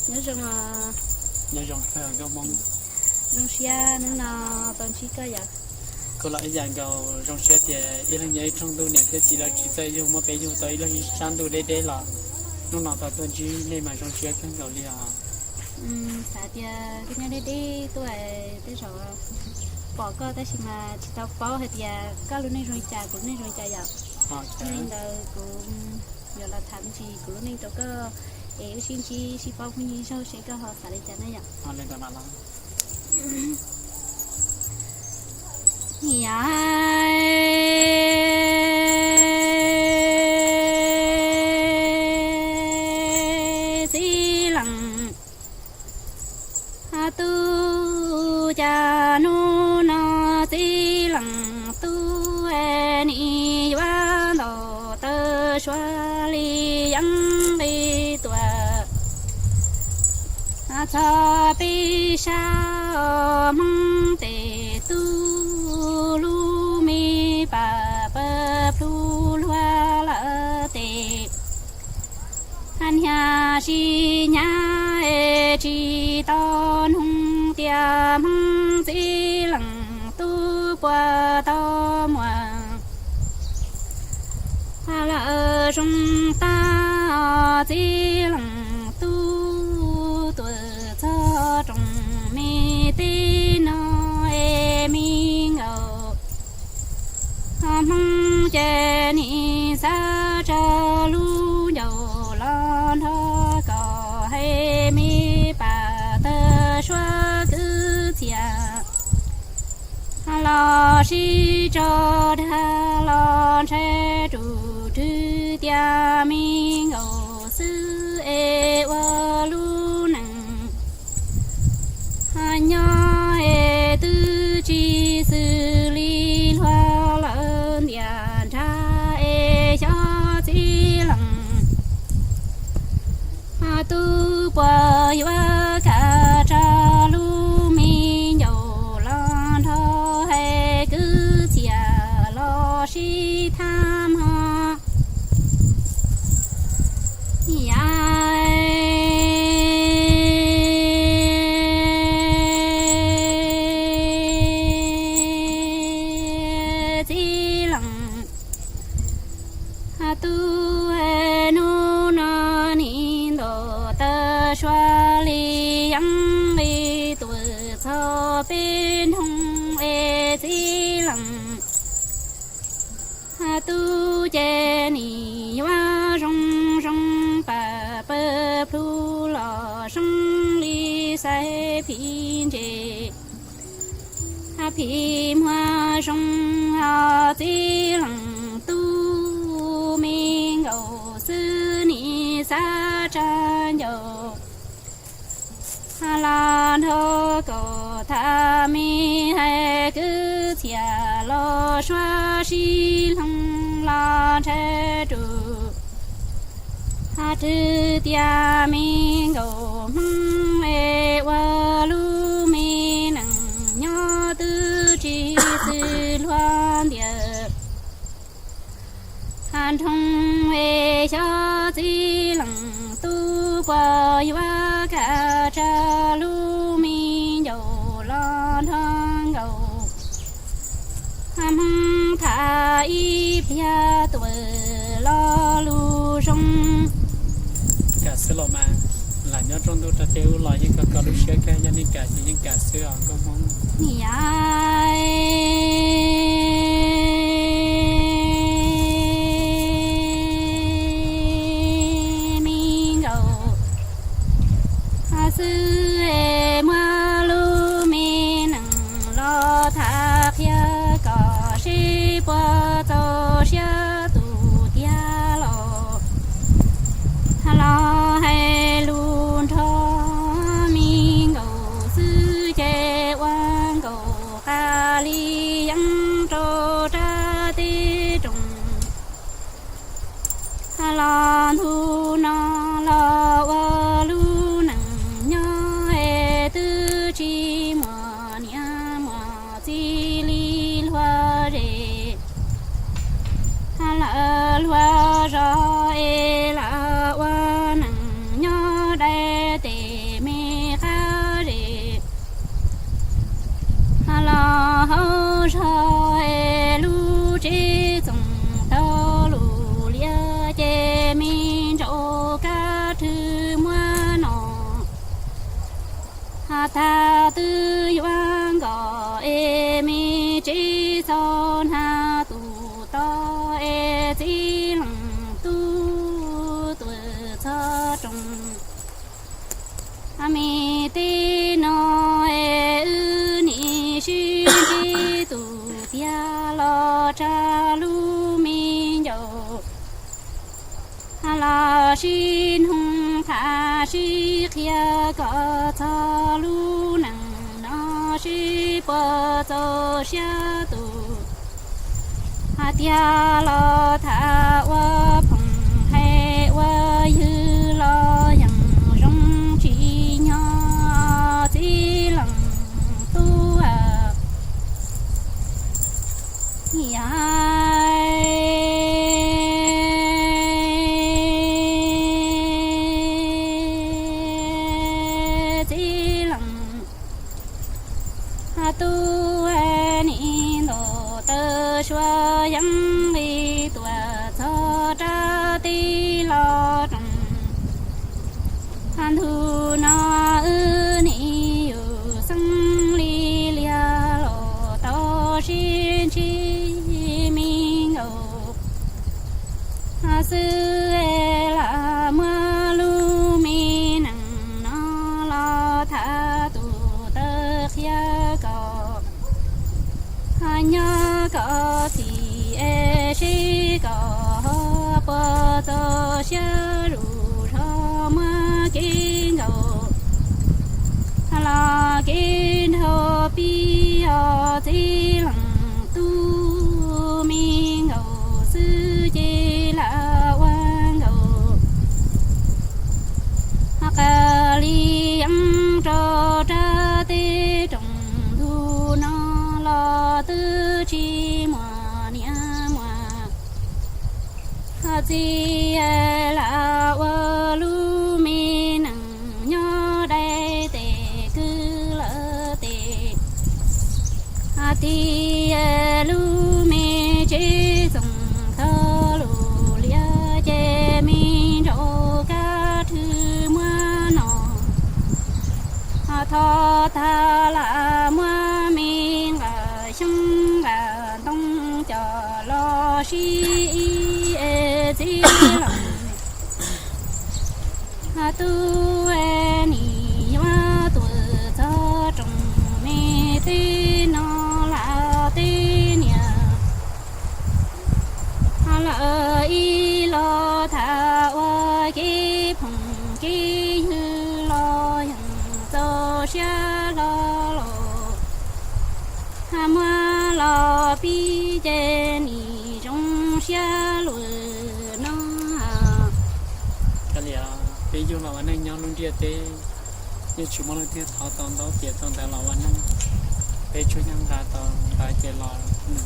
Nyob zoo, nyob zoo kawg nkauj Hmoob. Zoo siab hnub no tau ntsib koj yom. Kuj los ib yam nkaus, zoo siab tias ib leeg nyob ib rooj ntuj niam thiab txiv lawv tsis txawj yug muab peb yug tau ib leeg ib sab ntuj deb deb los hnub no tau tuaj ntsib nej mas zoo siab kawg nkaus li os. Xav tias koj nyob deb deb tuaj tej zaum pom koj tab sis mas tsis tau paub hais tias koj lub neej zoo li cas kuv lub neej zoo li cas yom. Li ntawd kuv yuav los tham me ntsis kuv lub neej rau koj es wb sib ntsib sib paub phooj ywg zaug seb koj ho xav li cas na yom. Yog txiv leej tub, cas hnub no txiv leej tub nim yuav ntaus taw sua li yeeb li tuam txog peb sab Hmoob tes tub, lub me pam pawg plhu luag lawm tes. Hab niag sib hnyav es tsis tau noog tias Hmoob txiv leej tub puas tau muaj lawm zoo tag. Txiv leej tub, tuaj txog rooj me teb no es me nkaus Hmoob ces nim xav tsa lub ncauj los nrog kom hais me pam tawg suab kwv txhiaj los sib tso dag los ntshai ruj rwg tias me nkaus xwb es ua lub neej nyob es twb tsis xws li luag lawv ntiaj nrag es xyov txiv leej tub puas yuav kam tsa lub me ncaus los nrog hais kwv txhiaj los sib tham ho. Yam txiv leej tub, hnub no nim ntaus taw sua li yeeb li tuam txog peb nroog es txiv leej tub ces nim yuav zoo zoo pam pawg plhu los zoo li xaiv phim ntse phim muag zoo. Txiv leej tub, me nkaus xwb nim xav tsa ncauj los nrog kaum tham me hais kwv txhiaj los suab sib hloov los ntshai ruj rwg tias me nkaus Hmoob es ua lub me neej nyob twb tsis xws luag ntiaj nroog es xyov txiv leej tub puas yuav kam tsa lub me ncaus los nrog nkaus Hmoob tham ib pliag tuam lo lus zoo. Kam xwb los mas, lam nyob rooj ntuj rau tej ub los yeej kho kho lub siab kawg, yog nej kam ces yeej kam xwb os nkauj Hmoob. Yam me nkaus xwb es muab lub me neej los tham qhia kom seb puas txaus siab tus tiag los los hais lus nrog me nkaus xwb ces ua nkaus qas li yeeb rau rab teb rooj los ntu no los ua lub neej nyob me qab zes los hauv zog es lub tsev txoos tau lus liab ces me nraum kab rhwv muab no. Tag twb yuav nkaus es me tsev txhob hnav tus to es txiv leej tub tuam txhob roos. Me teb no es wb nim sib ntsib tus tiag los tsa lub me ncaus los sib nug qha sib qhia kom txog lub neej no sib puas txaus siab tus tiag los tham ua phoom hais ua ywg los yeej zoo tsis nyob txiv leej tub. Yog txiv leej tub nim ntaus taw suav yeeb li tuam txog rab teb los roos. Ntu no wb nim yug xeeb li liag los tau sib ntsib me nkaus xwb, lam muab lub me neej no los tham tus taw qhia kom nyob kom txim es sib kom ho puas txaus siab lus zog muab kev nkaus los kev nrau pib os txiv leej tub me nkaus xwb ces lam ua nkaus. Qas li yeeb rau rab teb roos ntu no los twb tsis muaj niam muaj txiv lam ua lub me neej nyob dai tes kwv lawm tes. Tiag lub me tsev txoos tau lus liab ces me nraum kab rhwv muab no. Thov tag lam muab me nqaij xyoob nqaij ntoo coj los sib ib es txiv leej tub nim yuav tuam txog roos me teb no lam teb niam. Lawv ib los tham ua kev phoom kev ywg los yeej txaus siab hlo los muab los pib ces nim zoo siab lus no. Peb yug los ua neej nyob lub ntiaj teb, yeej tsis muaj leej twg thov tau ntaub piav tau ntawv los ua neej. Peb tsuas yog nqa tau ntawv ces los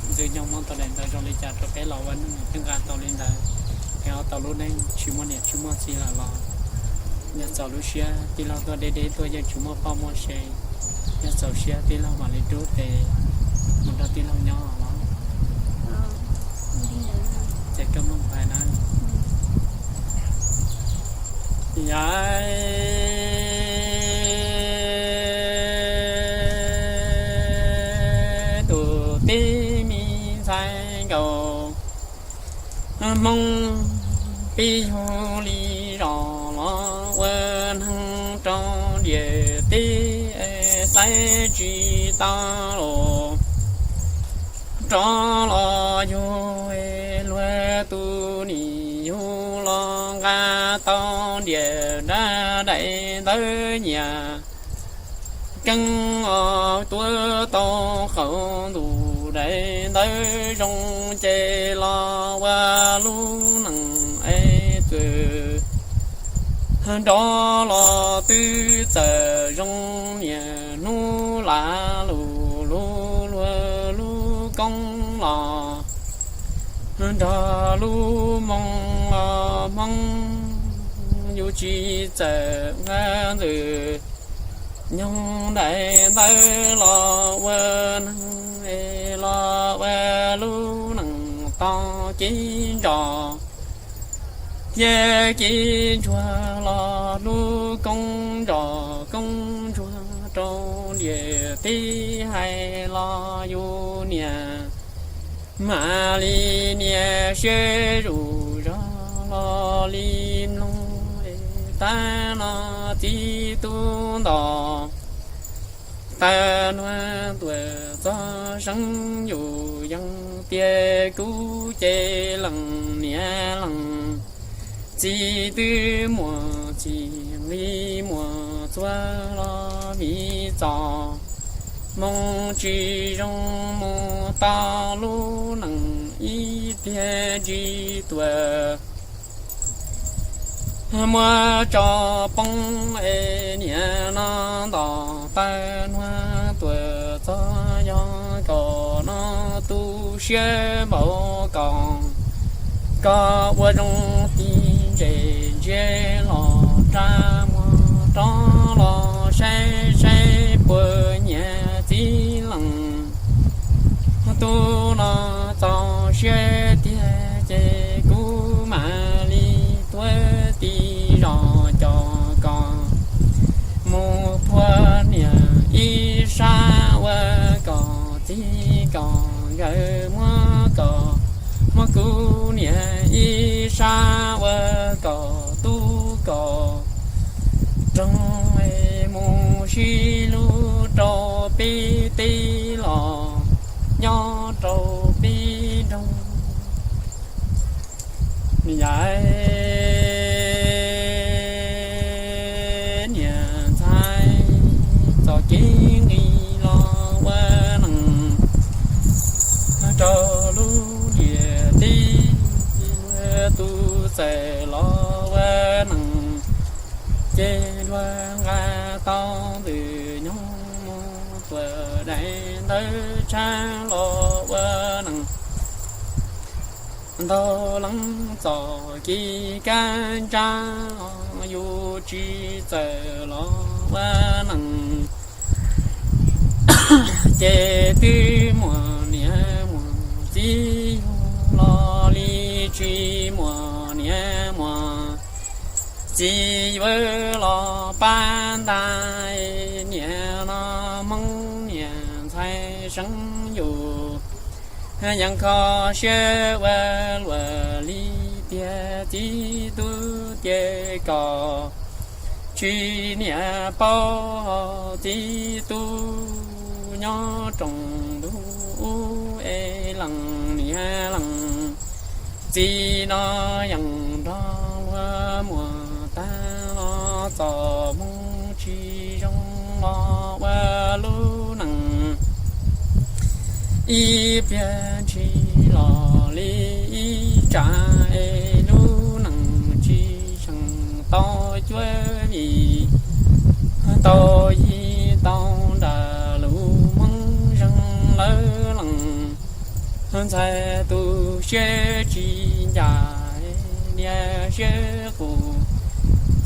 ntxwg nyoog muab tau daim ntawv zoo li cas rau peb los ua neej, peb nqa tau li ntawd, peb ho tau lub neej tsis muaj niam tsis muaj txiv lawm los nyob txaus lub siab. Tij laug tuaj deb deb tuaj yeej tsis muaj poj muaj sev, nyob txaus siab tij laug mam li rub tes mus nrog tij laug nyob los. Ces koj mloog pais na. Yog tus tib me ntxhais nkaus Hmoob pib yug li zos los ua neeg rau ntiaj teb saib tsis taus los rov los yug luag tus nim yug los nqa tau ntiaj teb daim ntawv nyiam keeb os, tuav tau qaum ntuj daim ntawv zoo ces los ua lub neej es txawm nrov los twb txawm zoo niaj hnub lam lus lub luag lub koob los nrog lub moo los Hmoob yus tsis txawm nqa ntxwg nyoog daim ntawv los ua neeg, los ua lub neej tau cev ntsoj thiab cev ntsuag los hlub koob ntsoj koob ntsuag rau ntiaj teb hais los yus niam mam li niaj siab zuj zog los li mloog. Tab no txiv tub nto taw nuav tuaj txog seev yus yeej tias kuv ces leej niam leej txiv twb muaj txij li muaj txuas los mi txoj moo tsis zoo mus tau lub neej ib pliag tsis tuaj muab tso poob es niam no nto taw nuav tuaj txog yog koj no tu siab npaum koj, koj ua zoo tig ntse ntsia los rab muag rov los saib saib puas nyiam txiv leej tub no txaus siab tiag ces kuv mam li tuav tib zog coj koj mus phua niam ib sab ua koj txiv koj nkawd muab koj, muab kuv niam ib sab ua koj tub koj roog es mus sib hlub rau peb teb los nyob rau peb nroog. Yam niam ntxhais txoj kev nqis los ua neej rau lub ntiaj teb, tus txawj los ua neej ces luag nqa tau ntxwg nyoog mus tuaj daim ntawv tshaj los ua neej. Ntau leej txoj kev kab ntsab los yus tsis txawj los ua neej ces twb muaj niam muaj txiv yug los li tsis muaj niam muaj txiv yuav los pab ntais. Niam no hmoob niam ntxhais seev yus yeej kho siab ua luaj li tiag txiv tub ces koj tsis niam paub txiv tub nyob rooj ntuj ub es leej niam leej txiv no yeej nrog luag muaj tag los txoj moo tsis zoo los ua lub neej ib pliag ntshis los li ib tsam es lub neej tsis seem tau cuab vim tau yig tau nram lub hmoob zeeg lawv leej ntxhais tu siab tsis ncaj niaj siab qus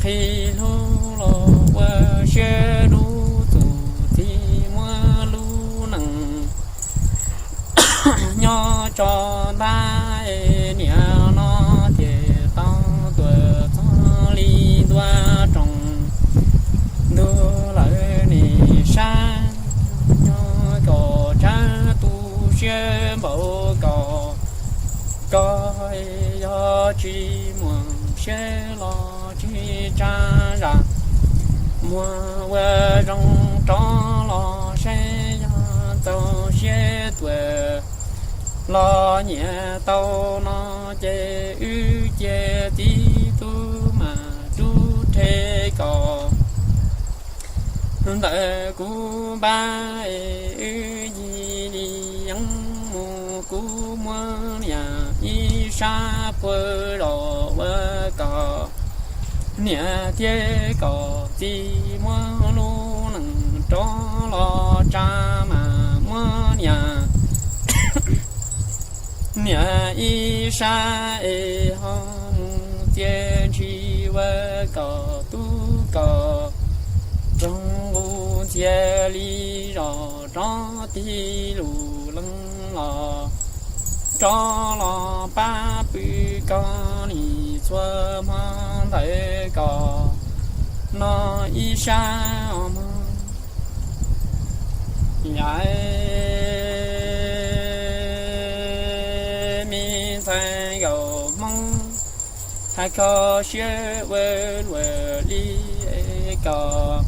qhi hlub los ua siab dub txuj txij muab lub neej nyob tso ntag. Niam no thiaj tau tuaj txog li ntua rooj ntug lawm ne sab, nyob koj tshav tu siab npaum koj, koj yog tsis muaj siab los tsis tsa zam, muag ua zoo rov los saib yog txaus siab tuaj los nyiam tau no ces wb cia txiv tub mas rub rhe koj ntawm kuv npab es wb yig li yeeb mus. Kuv muab niam ib sab puag zos ua koj niam thiab koj txiv muab lub neej rov los tsa mas muab niam, niam ib sab es ho mus txia ntshis ua kom tub kom zoo nqus ntxhias li zos rov tig lus leej los rov los pab pw koj li txhua hmo ntawd kom no ib sab os mog. Yam me ntxhais nkauj Hmoob, hais kho siab ua luaj li kom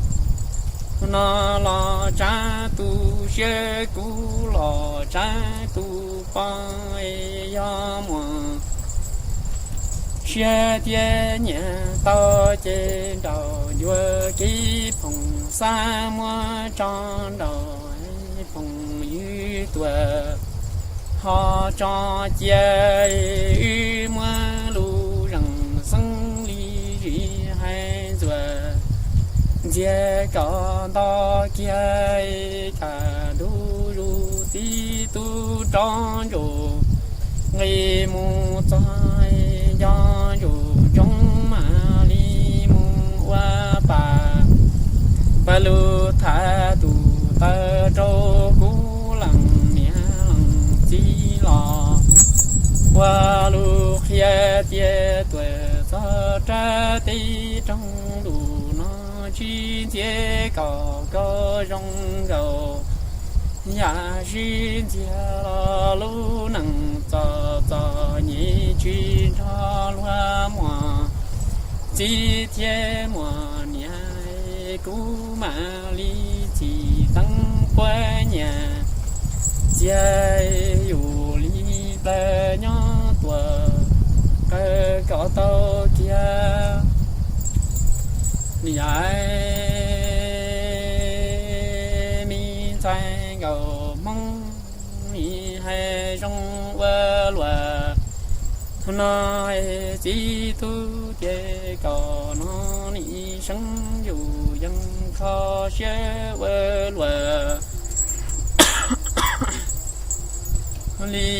no los tsav tus siab, kuv los tsav tus poj, yog muaj siab thiab nyiam tau ces nraum ncua kev phoom xab muab tso nraum phoom ywg tuaj ho tso cia, wb muab lus zeem xeeb li zim hais ntxuav ntxiag kom nto kiag, kaj ntug zus txiv tub rov ntsuj nqi mus txog nco ntsuj ntsoov mam li mus ua pa, pawg lug tham tus taw rau kuv leej niam leej txiv los ua lus qhia tias tuaj txog rau teb roog ntuj no tsis ntxias kom koj zoo nkaus. Yam sib ntxias los lub neej txom txom nyem tsis nrog luag muaj txiv thiab muaj niam, kuv mam li txim teeb puab nyiaj txiag yus li plaws nyob tuaj qawm kom tau kiag. Yam me ntxhais nkauj Hmoob, hais zoo ua luaj no, txiv tub ces kom no nim seev yus yeej kho siab ua luaj li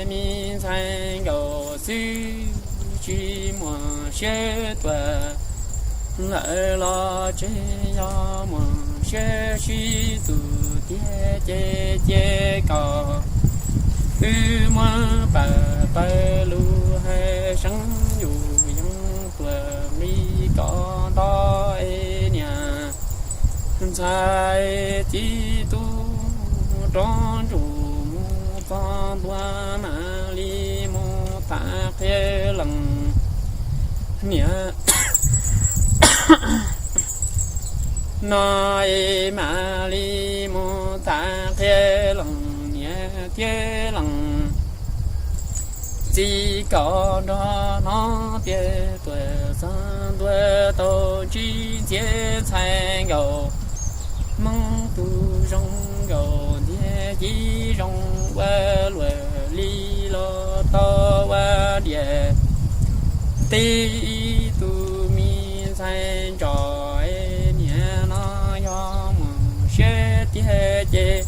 me ntxhais nkauj xwb, tsis muaj siab tuaj lawm los tsev, yog muaj siab sib tug tiag ces cia kom wb muab pam pawg lug hais seev yus yeej tuaj nqi kom nto es niam ntxhais txiv tub rov ntsum mus txog ntua mam li mus tham qhia leej niam no es mam li mus tham qhia leej niam thiab leej txiv kom nrog hnov tias tuaj txog ntua tau tsis ntxias ntxhais nkauj Hmoob tus zoo nkaus ntxiag ci zoo ua luaj li los tau ua diam teb ib tug me ntxhais ntsos niam no yog muaj siab tiag ces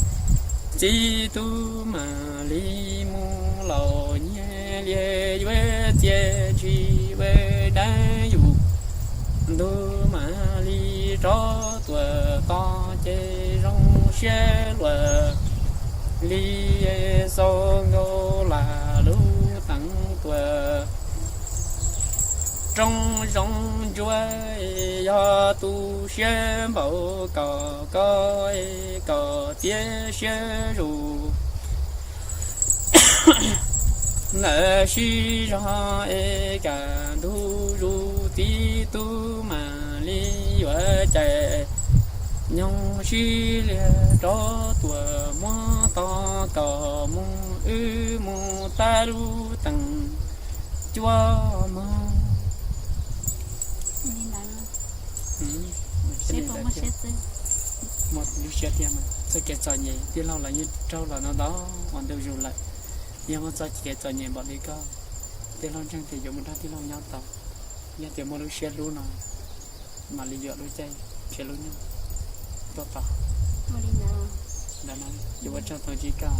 txiv tub mam li mus laus nyiag lias yuav txiaj tsis ua dab yus ntuj mam li rov tuaj tos ces zoo siab luaj li xau nkaus lam lub teev tuaj roob zoo ntsuab yog tu siab npaum kom koj kom txiaj siab zus lawm sib zog es kaj ntug zus txiv tub mam li yuav cais nyoog sib liag rov tuaj muab tos kom mus wb mus tab lub teev cuab mog. Muaj lub siab tiag mas txoj kev txom nyem tij laug los yeej raug los ntau ntau uas ntu zus lawm. Yog muaj txoj kev txom nyem npaum li koj, tij laug ntseeg tias yuav mus nrog tij laug nyob tau. Yog tias muaj lub siab hlub no mam li yuav lub caij nrhiav lub nyuag tuaj tos. Ntawm no ces ua tsaug tau ntsib koj.